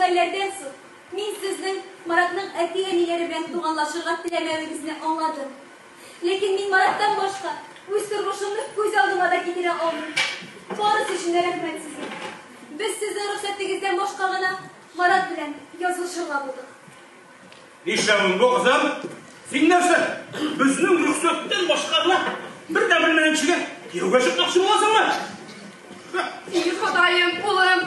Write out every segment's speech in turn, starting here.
хәлләрдән соң, мин сезнең Маратның әти-әниләре белән туганлашырга теләмәвегезне аңладым. Ләкин мин Мараттан башка үз тормышымны күз алдыма да китерә алмыйм. Барысы өчен дә рәхмәт сезгә. Без сезнең рөхсәтегездән башка гына Марат белән язылышырга булдык. Нишләвең бу, кызым? Син нәрсә, безнең рөхсәттән башка гына бер дә белмәгән кешегә кияүгә чыкмакчы буласыңмы? И Ходаем, улым,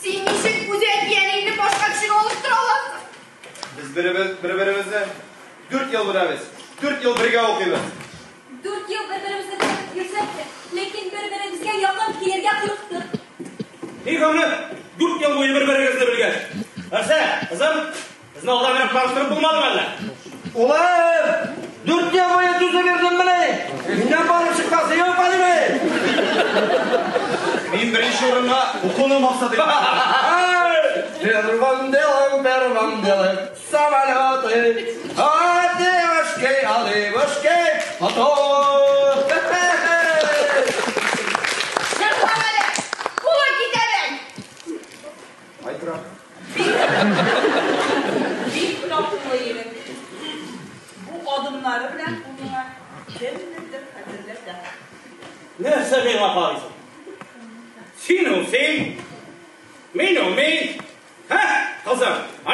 син ничек үз әти-әниеңне башка кешегә алыштыра аласың? Без бер-беребезне 4 ел беләбез. 4 ел бергә укыйбыз. 4 ел бер-беребезне күреп йөрсәк тә, ләкин бер-беребезгә якын килергә курыктык. Ник аны 4 ел буе бер-берегезне белгәч? Нәрсә, кызым, безне алдан гына таныштырып булмадымы әллә? Улым, 4 ел буе түзеп йөрдеңмени? Миннән барып чыкмасы юк әлеме? Мин беренче урынга укуны максат иттем. Первым делом, первым делом самолеты, а девушки, а девушки, потом. Җырлама әле, кулың китә бит. Айтрак. Бик татлы егет. Бу адымнары белән ул миңа кемнедер хәтерләтә. Нәрсә миңа карыйсың? Син ул син, мин ул мин. Һә, кызым, а?